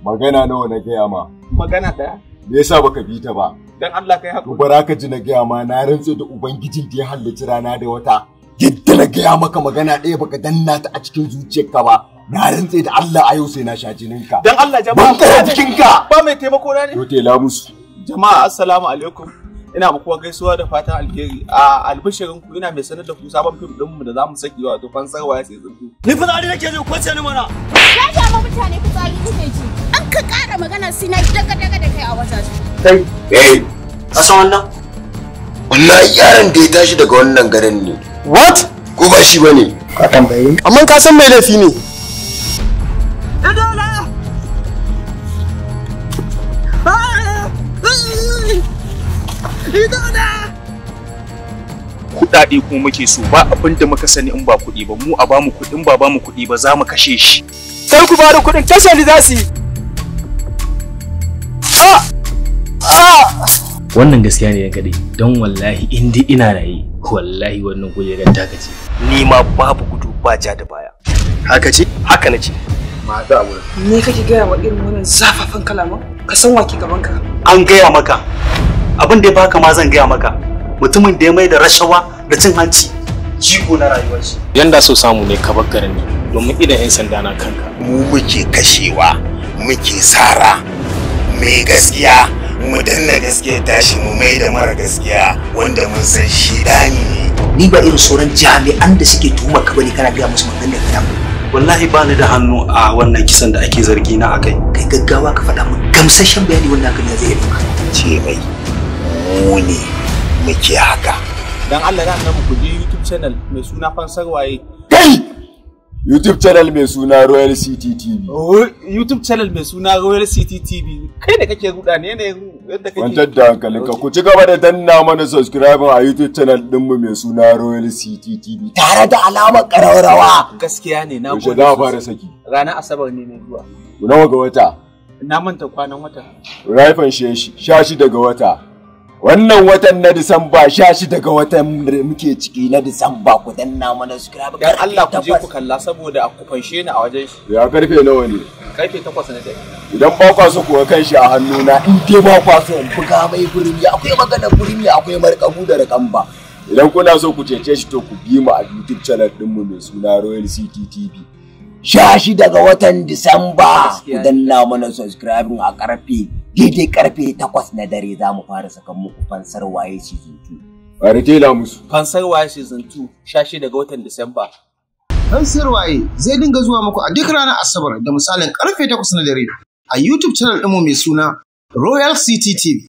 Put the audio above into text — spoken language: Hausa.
Magana nawa na gaya ma? Magana daya. Me yasa baka bi ta ba? Dan Allah kai hakuri. To bara ka ji na gaya ma, na rantse da ubangijin da ya halicci rana da wata. Yadda na gaya maka magana ɗaya baka danna ta a cikin zuciyarka ba. Na rantse da Allah a yau sai na sha jininka. Dan Allah jama'a. Ban kara jikinka. Ba mai taimako na ne. To tela musu. Jama'a assalamu alaikum. Ina muku gaisuwa da fatan alheri. A albishirin ku ina mai sanar da ku sabon fim din mu da zamu saki wato Fansar Waye Season 2. Ni fitsari nake ji, kwace ni mana. Ya jama mutane fitsari kuke ji. An ka ƙara magana sai na daga daga da kai a wajajen. Kai. Eh. Ka san wannan? Wallahi yaron da ya tashi daga wannan garin ne. What? Ko ba shi bane? Ka tambaye ni. Amma ka san mai laifi ne. Kuɗaɗe kuma muke so, ba abin da muka sani in ba kuɗi ba, mu a bamu kuɗin ba bamu kuɗi ba za mu kashe shi. Kar ku bada kuɗin, kashe ni za su yi. Wannan gaskiya ne kaɗai, don wallahi in dai ina raye, wallahi wannan kujerar taka ce. Ni ma babu gudu ba ja da baya. Haka ce? Haka na ce. Me kake gaya wa irin wannan zafafan kalaman? Ka san wa ke gaban ka? An gaya maka. Abin da ya baka ma zan gaya maka. Mutumin da ya mai da rashawa da cin hanci jigo na rayuwar shi. Yanda so samu ne ka bar garin nan, domin idan 'yan sanda na kanka. Mu muke kashewa, muke sara, mai gaskiya, mu danna gaskiya tashi mu mai da mara gaskiya wanda mun san shi dani ne. Ni ba irin sauran jami'an da suke tuhumar ka bane kana gaya musu maganar da ka. Wallahi ba ni da hannu a wannan kisan da ake zargi na akai. Kai gaggawa ka faɗa min gamsasshen bayani wanda hakan zai iya ɗauka. Ce mai mu ne muke haka. Dan Allah da annabi ku je YouTube channel mai suna Fansar Waye. Kai! YouTube channel mai suna Royal City TV. YouTube channel mai suna Royal City TV. Kai da kake ruda ne yanayin yadda kake. Kwantar da hankalinka, ku ci gaba da danna mana subscribe a YouTube channel ɗinmu mai suna Royal City TV. Tare da alamar ƙararrawa. Gaskiya ne, na Yaushe za a fara saki? Ranar Asabar ne mai zuwa. Nawa ga wata? Na manta kwanan wata. Raifan sheshi, 16 ga wata. Wannan watan na Disamba, 16 ga watan da muke ciki na Disamba, ku danna mana subscribe. Dan Allah ku je ku kalla saboda a ku fanshe ni a wajen shi. Ya karfe nawa ne? Karfe 8 na dare. Idan ba kwa so kuwa kan shi a hannuna, in dai ba kwa so in buga mai burmi, akwai magana burmi, akwai markabu da rakamba. Idan kuna so ku cece shi to ku bi mu a YouTube channel ɗinmu mai suna Royal City TV. 16 ga watan Disamba, ku danna mana subscribe a karfe daidai karfe 8 na dare za mu fara sakan muku Fansar Waye Season 2. Bari tela musu. Fansar Waye Season 2, 16 ga watan Disamba. Fansar Waye zai dinga zuwa muku a duk ranar Asabar da misalin karfe 8 na dare a YouTube channel ɗinmu mai suna Royal City TV.